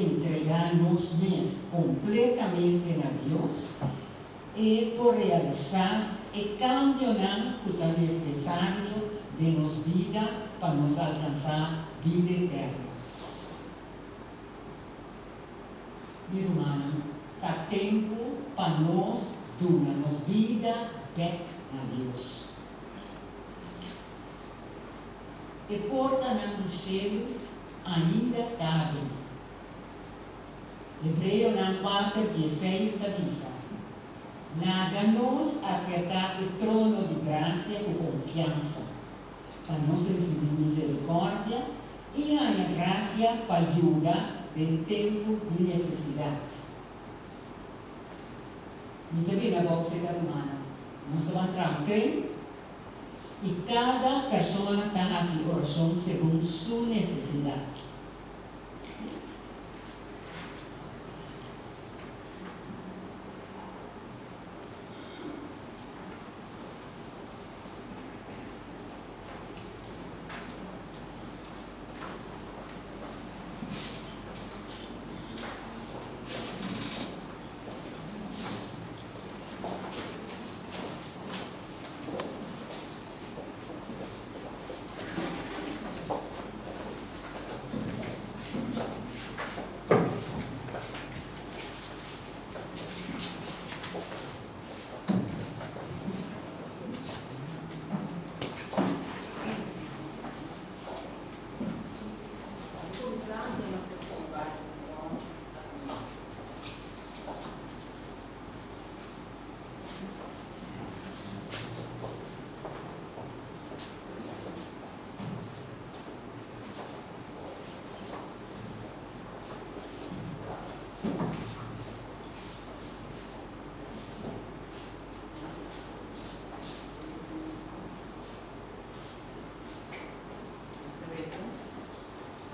entregá nos mes kompletamente na Dios, E por realisá e kambionan ku ta nesesario den nos bida pa nos alkansá bida eterno. Mi rumannan, ta tempu pa nos duna nos bida bèk na Dios. E portanan di shelu ainda ta habrí. Hebreonan 4:16 ta bisa, Laga nos aserká e trono di grasia ku konfiansa, pa nos risibí miserikòrdia i haña grasia pa yuda den tempu di nesesidat. Mi ta bira abou seka rumannan. Nos ta ban traha un tren i kada persona ta hasi orashon segun su nesesidat.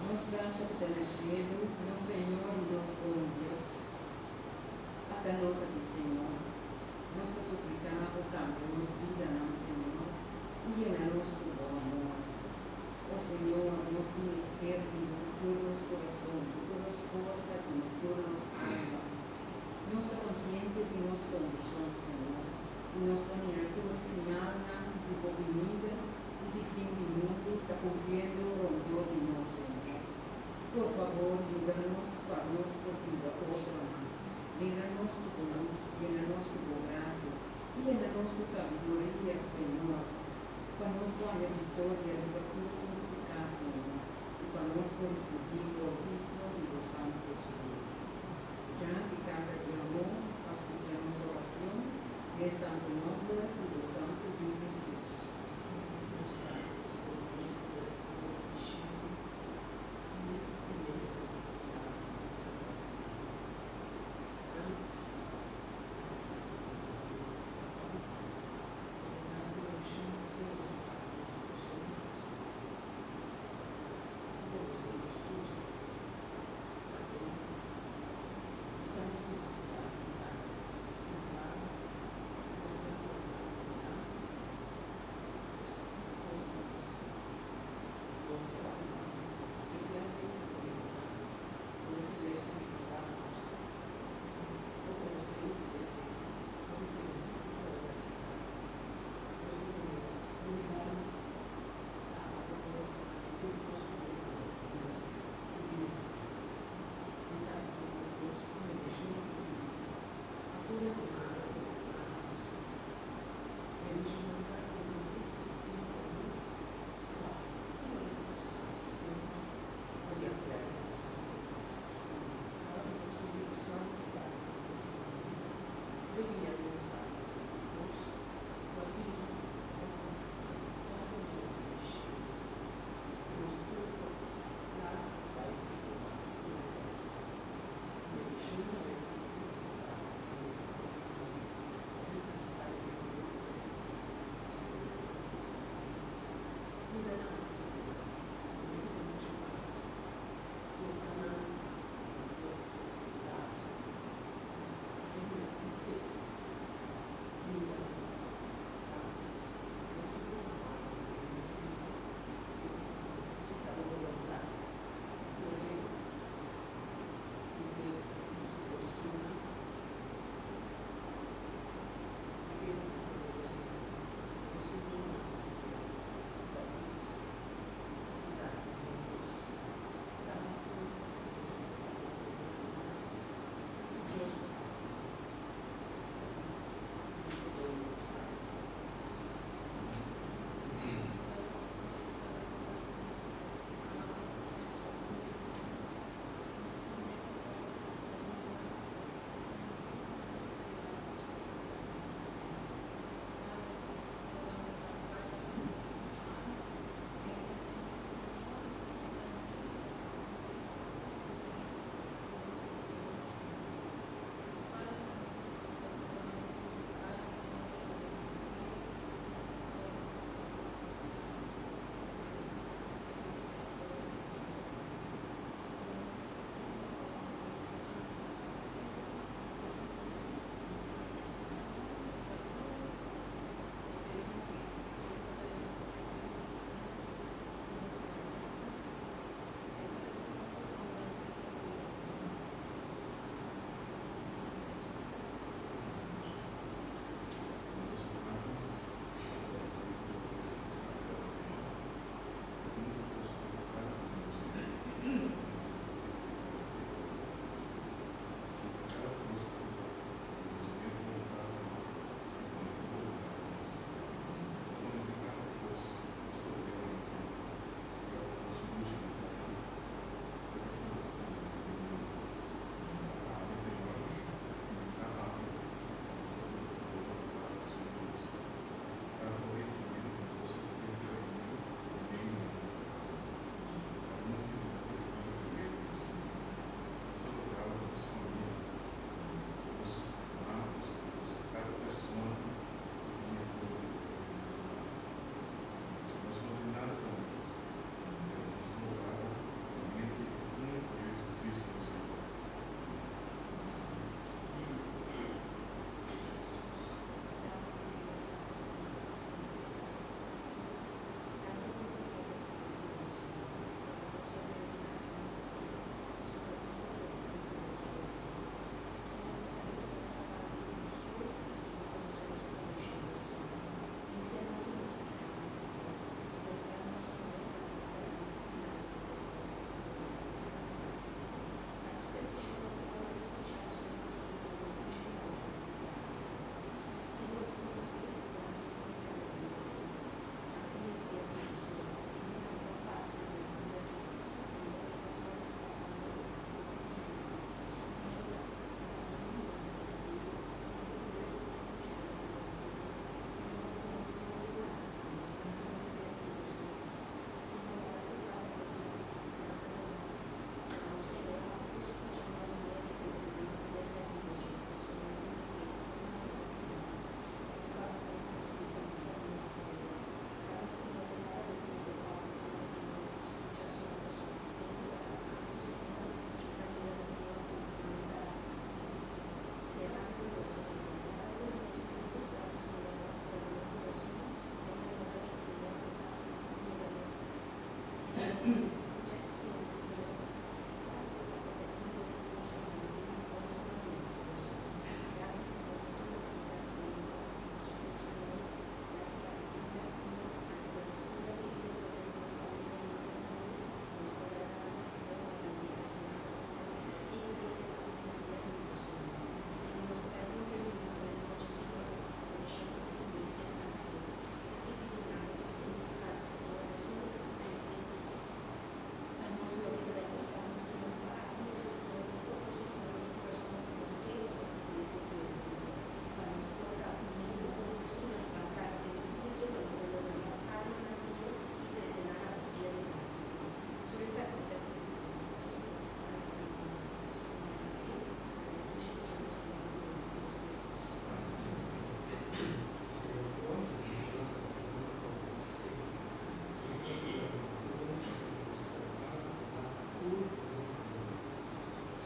Nos Tata ku ta na shelu, nos Señor i nos bon Dios, ata nos aki, Señor. Nos ta supliká Bo kambia nos bidanan, Señor, i yena nos ku Bo amor. O Señor, nos tin mester di Bo ku tur nos kurason, ku tur nos forsa i ku tur nos alma. Nos ta konsiente di nos kondishon, Señor, i nos ta mira tur señalnan di Bo binida i di fin di mundu ta kumpliendo rondó di nos, Señor. Por fabor, yuda nos pa nos por yuda otronan. Yena nos ku bo lus, yena nos ku bo grasia, i yena nos ku sabiduria, Señor, pa nos por haña viktoria riba tur un piká, Señor, i pa nos por risibí boutismo di bo Santu Espíritu. Danki, Tata di amor, pa skucha nos orashon, den e santu nòmber di bo Santu Yu Hesus.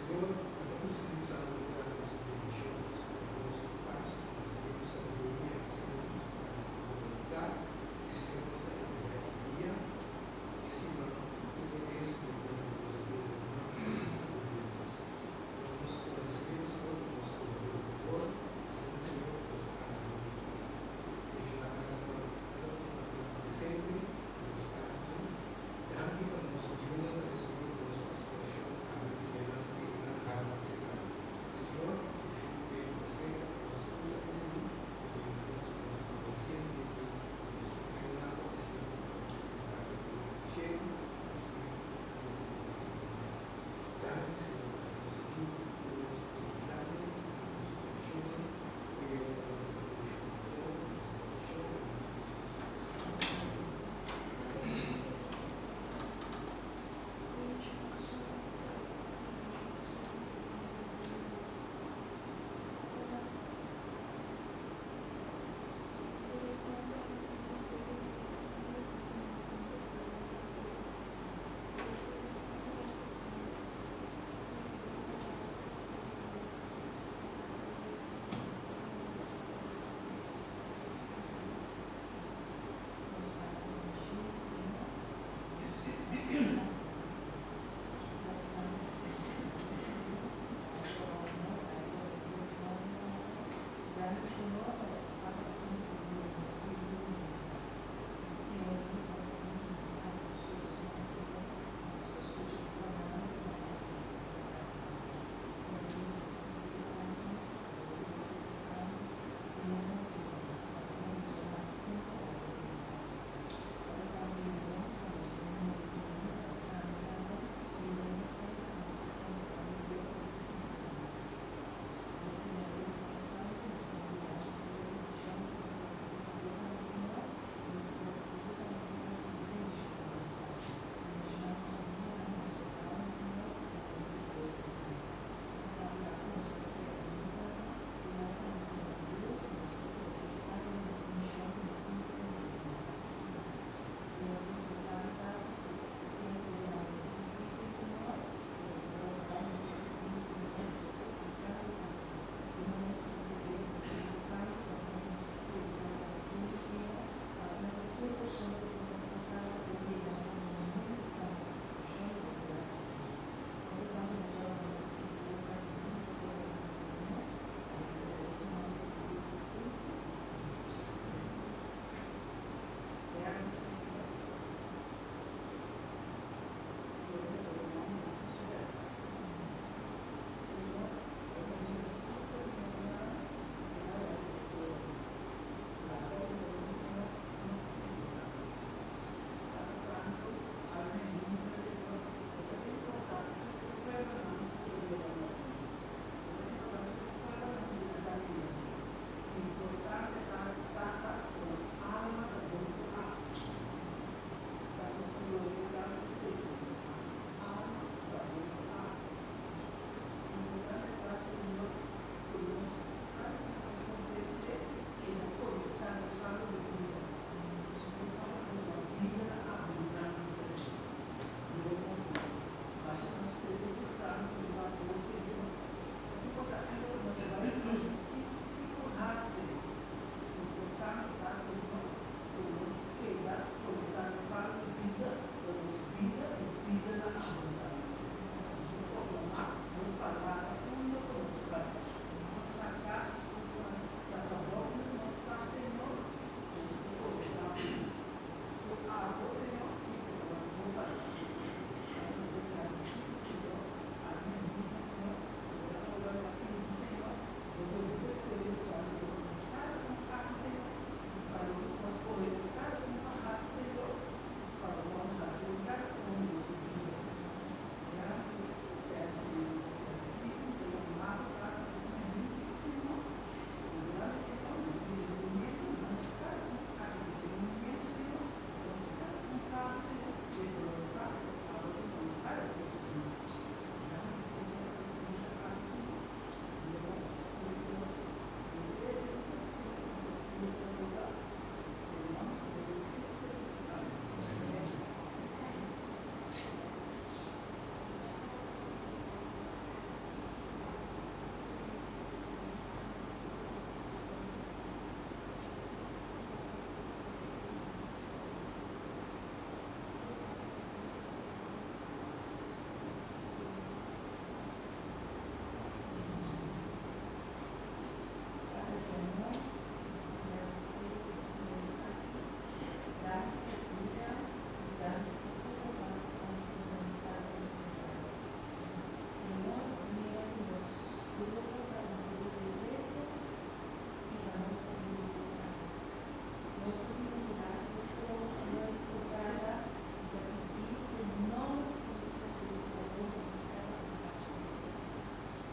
Señor, laga ku Spiritu Santu traha nos bendishon, nos nos pas, nos sabiduria, Señor, nos pas, boluntat, i Señor, nos ta entregá e dia, e siman, i tur e restu di dia di nos bida, no Señor, nos. Nos konosé, Señor, nos komo mehor, asina, Señor, nos anda bendishoná kada un presente, nos kasnan. Danki pa nos yunan, Señor, nos orashon, awe dia nan.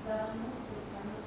Estábamos pesando